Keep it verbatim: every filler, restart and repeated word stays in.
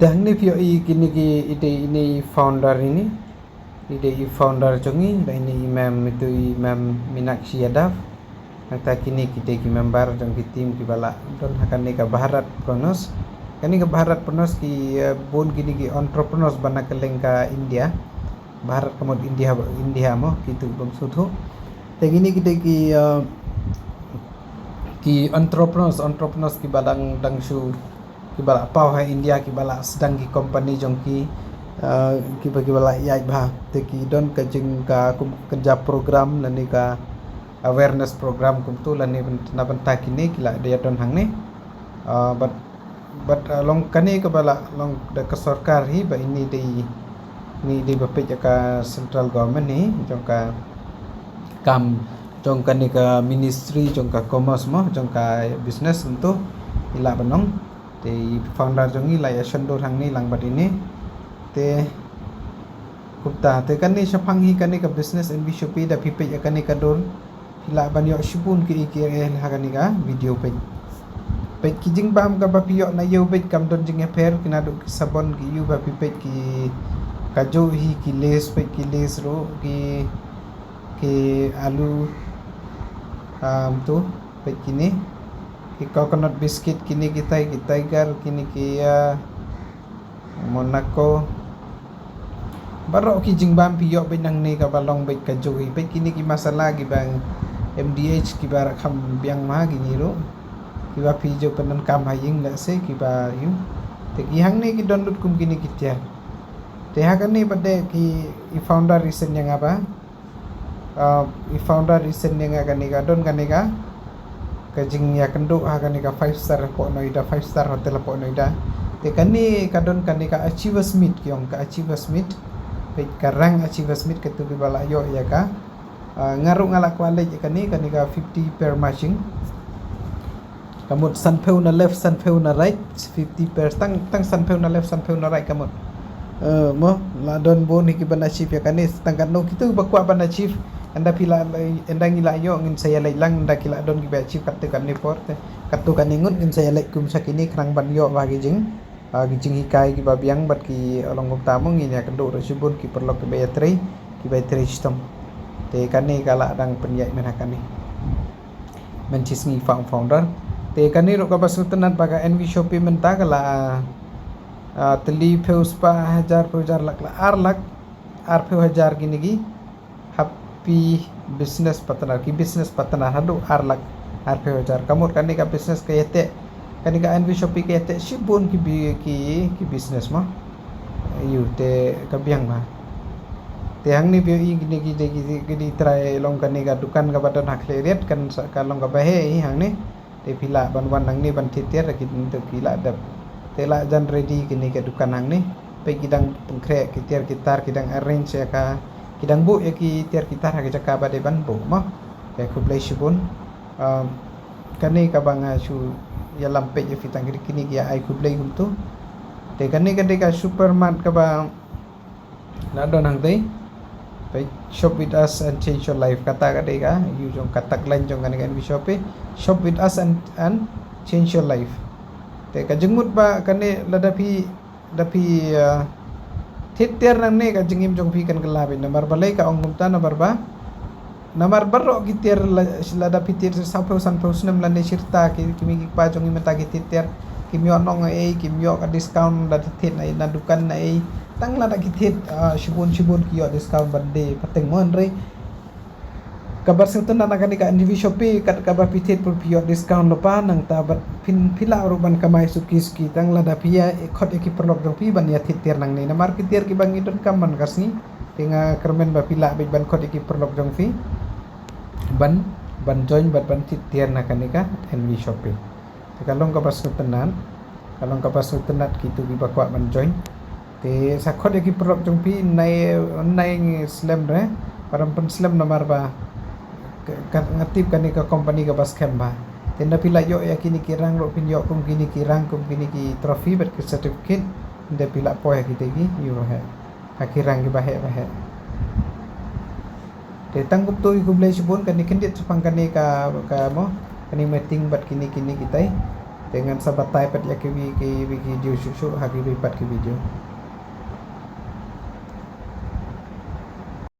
Hangne phi ïohi kine ki, i dei ine i founder ine. I dei i founder jong ngi, da ine i ma'am, itu i ma'am Minakshi Yadav. Nangta kine ki dei ki member jong ki team kiba la don ha kane ka Bharat Preneurs. Kane ka Bharat Preneurs ki, eh, bun kine ki entrepreneurs ba na kylleng ka India. Bharat ka mut India, India mo, kitu bym sngewthuh. Te kine ki dei ki, eh, ki entrepreneurs, entrepreneurs kiba dang, dang shu, kiba la paw ha India, kiba la sdang ki company jong ki, eh, kiba, kiba la ïaid bha. Te ki don ka jing ka kum ka ja program lane ka awareness program kumtu lane na bynta kine ki la dei don hangne. Ah, bad, bad, ah, long kane kaba la long da ka sorkar hi ba ine dei, ine dei ba peit ïa ka central government hi jong ka kam jong kane ka ministry jong ka commerce mo, jong ka business kumtu i la ban long. Te i founder jong ngi la ïa shon dur hangne lang bad ine. Te kumta, te kane shaphang hi kane ka business N V Shopee da phi peit ïa kane ka dur. Phi lah ban ïoh shibun ki, ki, eh, ha kane ka video peit. Peit ki jingbam kaba phi ïoh na ïew beit kam don jingïapher, ki naduh ki sabon ki ïew ba phi peit ki kajuh hi ki Lays, peit ki Lays ruh ki, ki alu, um, tu, peit kine. Ki coconut biscuit kine kitai, ki Tiger kine ki, ah, Monaco. Baroh ki jingbam phi ïoh beit nangne kaba long beit kajuh hi. Beit kine ki masala kiba M D H kiba rakam biang ma kine ruh. Kiba phi ju pyndonkam ha ïing lehse kiba ïu. Te ki hangne ki don lut kum kine ki tiar. Te ha kane pat de ki i founder i send ïa nga ba. Ah, i founder i send ïa nga kane ka don kane ka, ka jingïakynduh ha kane ka five star hapoh Noida, five star hotel hapoh Noida. Te kane ka don kane ka Achievers Meet, ki ong ka Achievers Meet. Peit ka rank Achievers Meet katu kiba la ïoh ïa ka. Ah, nga ruh nga la kwah leit ïa kane, kane ka fifty pair matching. Ka mut sanphew na left, sanphew na right, fifty pair, tang, tang sanphew na left, sanphew na right ka mut. Eh, mo, la don bun hi kiban achieve ïa kane, tang katno kitu ba kwah ban achieve, ynda phi la, ynda ngi la ïoh ngin sa ïaleit lang, ynda ki la don kiba achieve katto katne por te, katto katne ngut ngin sa ïaleit kum sa kine khnang ban ïoh ba ki jing, ah, ki jinghikai kiba biang bad ki long kumta mo ngin ïakynduh ruh shibun ki paralok kiba ïatrei, kiba ïatrei shitom. Te kane ka la dang pynïaid mynta kane. Mynshisngi found-, founder. Te kane ruh kaba sngewtynnat ba ka N V Shopee mynta ka la, ah, tylli phew spah hajar, phew hajar lak, la ar lak arphew hajar kine ki happy business partner, ki business partner haduh ar lak arphew hajar. Ka mut kane ka business ka ïateh, kane ka N V Shopee ka ïateh shibun ki bi-, ki, ki business mo. Ïu te ka biang ba. Te hangne phi ïohi kine ki, ki, ki, ki dei trai long kane ka dukan kaba don ha Khliehriat kan sa ka long kaba heh hi hangne. Te phi lah ban wan hangne ban thied tiar ki, te phi lah dep. Te la jan ready kine ka dukan hangne. Peit ki dang pynkhreh ki tiar ki tar, ki dang arrange ïa ka, ki dang buh ïa ki tiar ki tar ha ka jaka ba dei ban buh mo. Te khublei shibun. Um, kane kaba nga shu ïalam peit ïa phi tang kine ki ai khublei kumtu. Te kane ka dei ka supermart kaba la don hangtei. Peit, "Shop with us and change your life." Kata ka dei ka ïu jong ka tagline jong kane ka N V Shopee. "Shop with us and, and change your life." Te ka jingmut ba kane lada phi, da phi, ah, thied tiar nangne ka jingim jong phi kan kylla beit. Namar balei ka ong kumta, namar ba namar baroh ki tiar la, lada phi thied sa phew san phew snem lane shirta ki, ki mei ki kpa jong ngi mynta ki thied tiar kim ïoh nong ei, kim ïoh ka discount lada thied na, na dukan na ei. Tang lada ki thied, ah, shibun shibun ki ïoh discount ban dei pateng mo hynrei. Kaba sngewtynnat na kane ka N V Shopee kat kaba phi thied pun phi ïoh discount lypa nangta bad phin, phi lah ruh ban kamai suki suki tang lada phi ïa khot ïa ki paralok jong phi ban ïa thied tiar nangne. Namar ki tiar kiba ngi donkam man ka sngi. Te nga kyrmen ba phi lah beit ban khot ïa ki paralok jong phi ban, ban join bad ban thied tiar na kane ka N V Shopee. Te ka long kaba sngewtynnat, ka long kaba sngewtynnat kitu kiba kwah ban join. Te sa khot ïa ki paralok jong phi, nai, nai slem re, param pynslem namar ba ka, ka, nga tip kane ka company kaba skhem ba. Te ynda phi la ïoh ïa kine ki rank ruh phin ïoh kum kine ki rank, kum kine ki trophy bad ki certificate. Ynda phi la poi ïa kite ki, ïoh heh. Ha ki rank kiba heh ba heh. Te tang kumtu, khublei shibun. Kane khyndiat shaphang kane ka, ka mo, kane meeting bad kine, kine kitai. Te ngan sa batai pat ïa kiwei kiwei ki diu shuh shuh ha kiwei pat ki video.